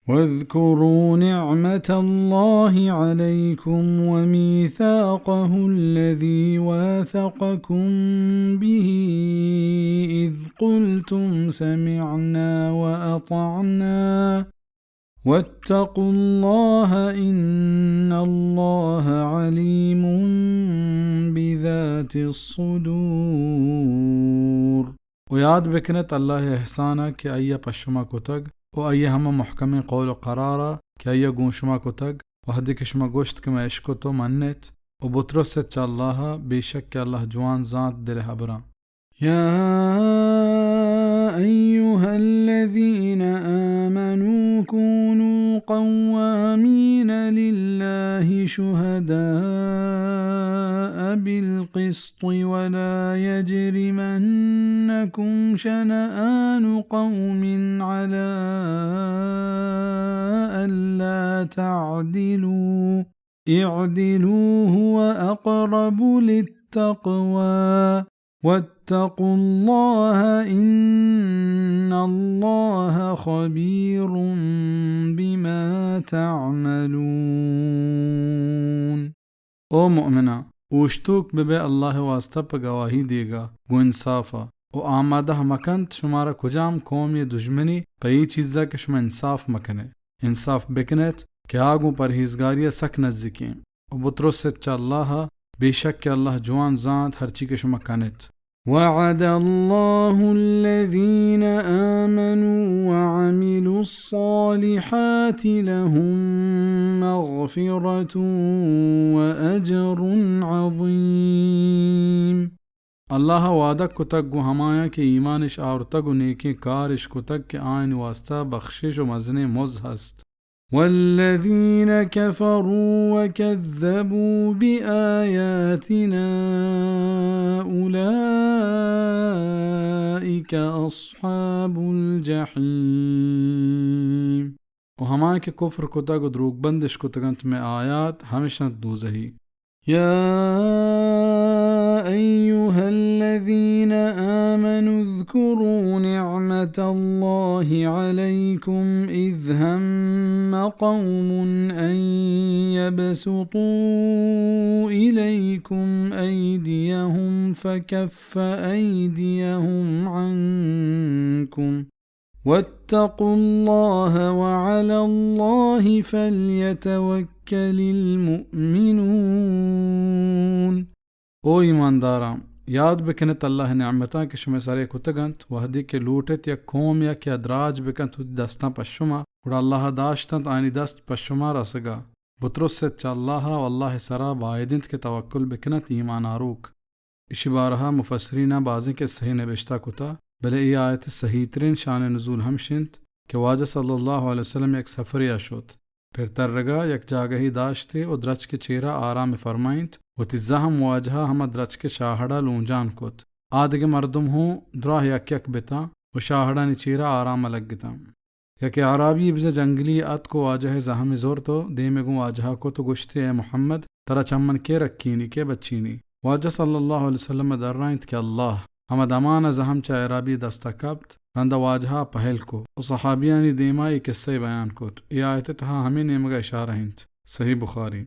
واذكروا نعمة الله عليكم وميثاقه الذي واثقكم به إذ قلتم سمعنا وأطعنا واتقوا الله إن الله عليم بذات الصدور. و یاد بکنت اللہ ءِ احسان ءَ کہ آئی ءَ پہ شما کتگ، و آئی ءَ ہما محکمیں قول و قرار ءَ کہ آئی ءَ گوں شما کتگ، وہدے کہ شما گوشت کہ من اشکت و منت، و بترست چہ اللہ ءَ، بے شک کہ اللہ جوان زانت دل ءِ ہبراں۔ يا أيها الذين آمنوا كونوا قوامين لله شهداء بالقسط ولا يجرمنكم شنآن قوم على ألا تعدلوا، اعدلوا هو أقرب للتقوى، واتقوا الله إن الله خبير بما تعملون. او مؤمناں، اوشتوک بہ بئے اللہ ءِ واسطہ پہ گواہی دیگ ءَ گوں انصاف ءَ، و آمادہ مہ کنت شمارا کجام قومے ءِ دژمنے پہ اے چیز ءَ کہ شما انصاف مہ کن ات۔ انصاف بکن ات کہ آ گوں پرہیزگاری ءَ سک نزیکیں۔ و بترست چہ اللہ ءَ، بے شک کہ اللہ جوان زانت ہرچی کہ شما کن ات۔ وعد الله الذين آمنوا وعملوا الصالحات لهم مغفرة وأجر عظيم۔ اللہ ءَ وعدہ کتگ گوں ہمایاں کہ ایمان اش آورتگ و نیکیں کار اش کتگ کہ آیانی واسطہ بخشش و مزنیں مز ہست۔ والذين كفروا وكذبوا بآياتنا أولئك أصحاب الجحيم۔ و ہما کہ کفر کتگ و دروگ بندش کتگ انت مئے آیات، ہمش انت دوزہی۔ يا أيها الذين آمنوا اذكروا نعمة الله عليكم إذ هم قوم أن يبسطوا إليكم أيديهم فكف أيديهم عنكم واتقوا الله وعلى الله فليتوكل المؤمنون۔ او ایمانداراں، یاد بکنت اللہ ءِ نعمتاں کہ شمئے سرے کتگ انت، وہدے کہ لوٹت یک قومے ءَ کہ آ دراج بکنت وتی دستاں پہ شما، گڑا اللہ ءَ داشت انت آیانی دست پہ شما رسگ ءَ۔ بترست چہ اللہ ءَ و اللہ ءِ سرا باید انت کہ توکل بکنت ایمان آروک۔ ایشی بارہ ءَ مفسریناں بازیں قصہے نبشتہ کتہ، بلے اے آیت ءِ صحیح ترین شان نزول ہمش انت کہ واجہ صلی اللہ علیہ وسلم یک سفرے ءَ شت۔ پر ترگ ءَ یک جاگہے داشت ئے و درچک ءِ چیرا آرام فرمائینت، وتی زہم واجہ ءَ ہما درچک ءِ شاہڑ ءَ لونجان کت۔ آ دگہ مردم ہوں دراہ یک یک بتاں و شاہڑانی چیرا آرام ءَ لگتاں۔ یک اعرابی بزاں جنگلی اتک و واجہ ءِ زہم ءَ زرت و دیم ءَ گوں واجہ ءَ کت و گوشت ئے، اے محمد، ترا چہ من کے رکینی، کے بچینی؟ واجہ صلی اللہ علیہ وسلم ءَ درائینت کہ اللہ۔ ہما دمان ءَ زہم چہ اعرابی ءِ دست ءَ کپت، رند ءَ واجہ ءَ پہل کت و صحابیانی دیم ءَ اے قصہ ءَ بیان کت۔ اے آیت ءِ تہا ہمے نیمگ ءَ اشارہ انت۔ صحیح بخاری۔